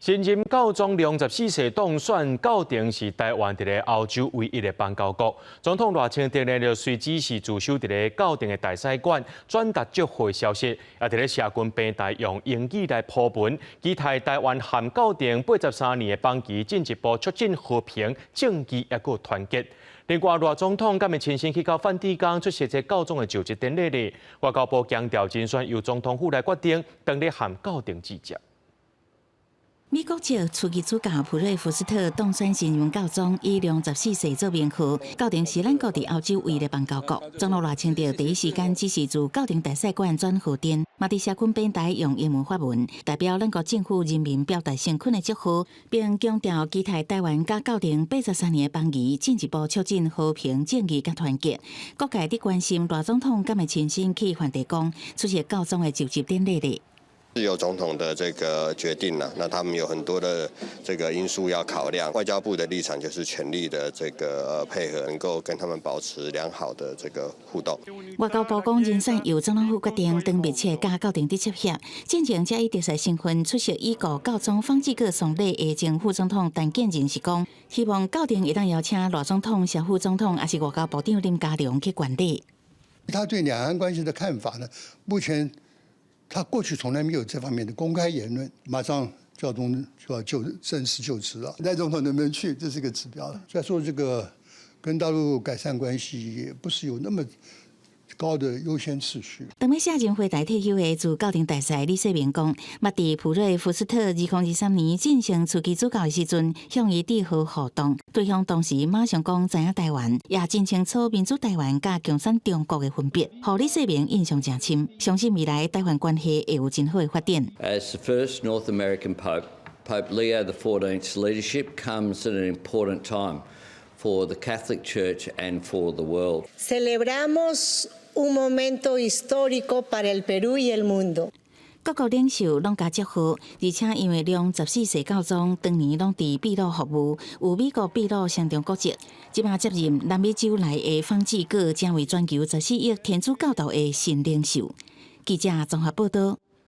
新任教宗良十四世當選，教廷是台灣佇咧歐洲唯一的邦交國。總統賴清德呢，就隨指示駐守佇咧教廷的大使館，轉達祝賀消息，也佇咧社群平台用英語來鋪文，期待台灣和教廷83年的邦誼進一步促進和平、正義抑閣團結。另外，賴總統敢會親身去到梵蒂岡出席這教宗的就職典禮咧。外交部強調，人選由總統府來決定，當日和教廷致辭。美國籍樞機主教普瑞福斯特當選新任教宗，以良十四世做名號。教廷是咱國佇歐洲唯一的邦交國。總統賴清德第一時間指示駐教廷大使館轉賀電，嘛佇社群平台用英文發文，代表咱國政府人民表達誠懇的祝賀，並強調期待台灣佮教廷83年的邦誼進一步促進和平、正義佮團結。各界佇關心賴總統敢會親身去梵蒂岡出席教宗的就職典禮咧。是由總統的這個決定了，那他們有很多的這個因素要考量。外交部的立場就是全力的這個配合，能夠跟他們保持良好的這個互動。外交部講，人選由總統府決定，當密切佮教廷佇接洽。進前才以特使身份出席已故教宗方濟各喪禮的前副總統陳建仁是講，希望教廷會當邀請賴總統、蕭副總統，抑是外交部長林佳龍去觀禮。他對兩岸關係的看法呢？目前，他過去從來沒有這方面的公開言論，馬上教宗就要就正式就職了，賴總統能不能去，這是個指標了。再說這個跟大陸改善關係，也不是有那麼高的優先次序。當欲卸任回台退休的駐教廷大使李世明講，捌佇普瑞福斯特2023年晉升樞機主教的時陣，向伊致賀互動，對方當時馬上講知影台灣，也真清楚民主台灣佮共產中國的分別，予李世明印象誠深，相信未來台灣關係會有真好的發展。 As the first North American Pope, Pope Leo XIV's leadership comes at an important time for the Catholic Church and for the world. Celebramos un momento histórico para el Perú y el mundo. 各國領袖攏共祝賀，而且因為良十四世教宗當年攏佇秘魯服務，有美國秘魯雙重國籍，這擺接任南美洲來的方濟各成為全球14億天主教徒的新領袖。記者綜合報道。